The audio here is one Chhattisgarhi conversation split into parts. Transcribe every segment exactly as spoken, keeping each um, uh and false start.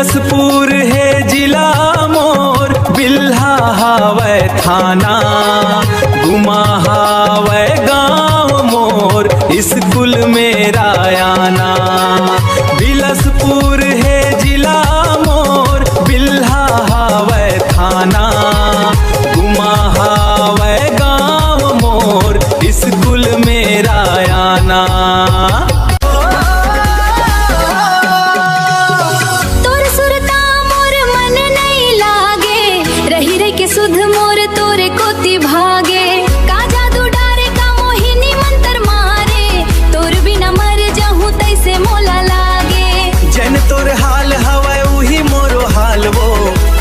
बिलासपुर हे जिला मोर, बिल्हा हावय थाना, गुमा हावय गांव मोर, स्कूल मेरा आना। बिलासपुर हे जिला मोर, बिल्हा हावय थाना, गुमा हावय गांव मोर, स्कूल मेरा आना। तोर सुरता मोर मन नइ लागे, रहि रहि के सुध मोर तोरे कोति भागे। का जादू डारे, का मोहिनी मंतर मारे, तोर बिना मर जहूं तइसे मोला लागे। जन तोर हाल हवय उही मोरो हाल वो,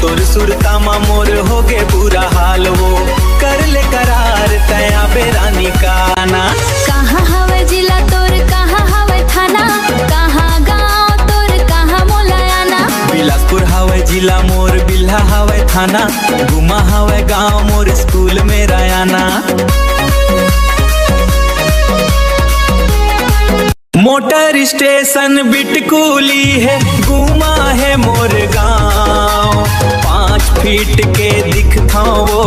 तोर सुरता मा मोर होगे बुरा हाल वो। कर ले करार तैं आबे रानी का आना। कहाँ हवय जिला तोर, कहाँ हवय थाना, कहाँ गांव तोर, कहाँ मोला आना। बिलासपुर हवय जिला मोर, बिल्हा हवय थाना, गुमा हवय गांव मोर, स्कूल मेरा आना। मोटर स्टेशन बिटकुली हे, गुमा हे मोर गांव। पाँच फीट के दिखथंव वो,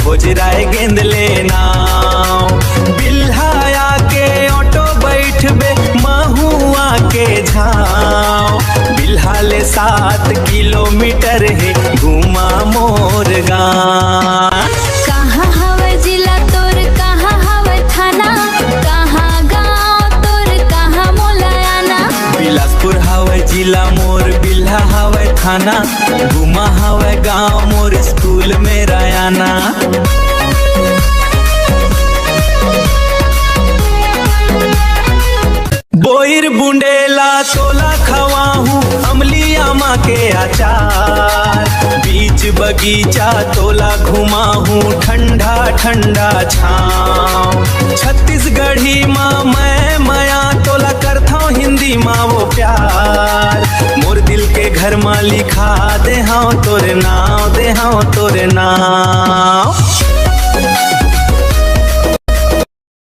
भोजराय गेंद ले नाव। बिल्हा आके ऑटो बइठबे, महुआ के झांव। बिल्हा ले सात किलोमीटर हे, गुमा मोर गांव। कहाँ हवय जिला तोर, कहाँ हवय थाना, कहाँ गांव तोर, कहाँ मोला आना। बिलासपुर हवय जिला मोर, बिल्हा हवय थाना, गुमा हवय गांव मोर, स्कूल मेरा आना। बोइर बुंडेला तोला खवाहूं, अमली आमा के अचार। बीच बगीचा तोला घुमाहूं, ठंडा ठंडा छांव। छत्तीसगढ़ी मा मैं मया तोला करथंव, हिंदी मा वो प्यार। मोर दिल के घर मा लिखा देहंव तोर नाव, देहंव तोर नाव।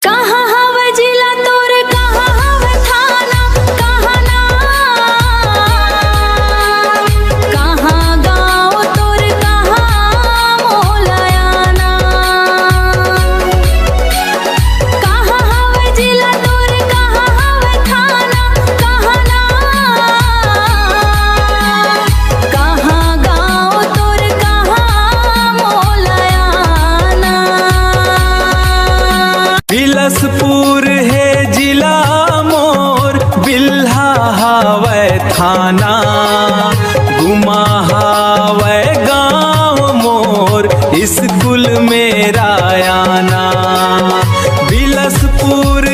कहाँ हवय जिला तोर, कहाँ हवय थाना, कहाँ ना, कहाँ गाँव तोर, कहाँ मोला आना। कहाँ हवय जिला तोर, कहाँ हवय थाना, कहाँ ना, कहाँ गाँव तोर, कहाँ मोला आना। बिलासपुर हे जिला मोर, बिल्हा हावय थाना, गुमा हावय गाँव मोर, स्कूल मेरा आना। बिलासपुर